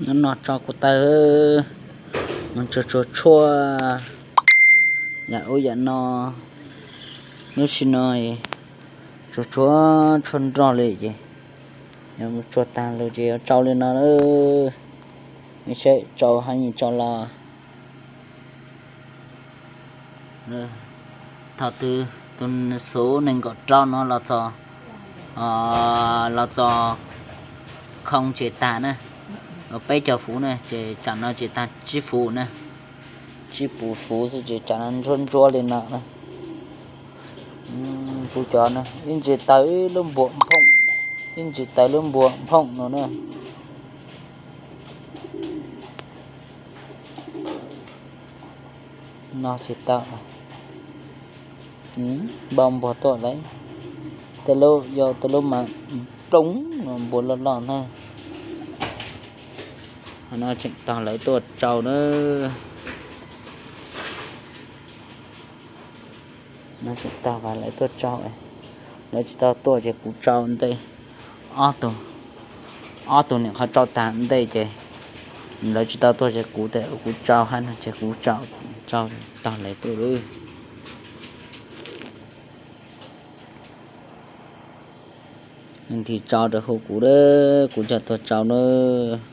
Hnub no tso kuv taw, mus tsuag tsuag tshuaj yam ub yam no. Lub sij no tsuag tsuag tshuaj nrog li ces yuav mus tsuag tag lawm ces yuav tsau li no lawm. Saib tsau hab yeej tsau los. Thaum twg tus xuv nees nkaum rau no los txog, los txog khoo ces tag na. Peb caug fuv na ces tsam no ces tag tsib fuv na. Tsib puv fuv xwb ces tsam no ntsuab ntsuab li no na. Kuv cov na ib ntsis taw ib lub npuas phooj, ib ntsis taw lub npuas phooj no na. No tsis tau, npau npuas tuaj lawm. Tej lub yog tej lub mas ploog npuas loj loj ntag. Qhov no tseem tog lawv tuaj tsau na. No tseem tog lawv tuaj tsau, lawv tsis tau tuaj ces kuv tsau ntej. Ob tug, ob tug niam qhov tsau tag ntej ces lawv tsis tau tuaj ces kuv, kuv tsau hab no ces kuv tsau, tsau tog lawv tuaj lawm. Leej twg tsau rau hu kuv, kuv coj tuaj tsau nawb.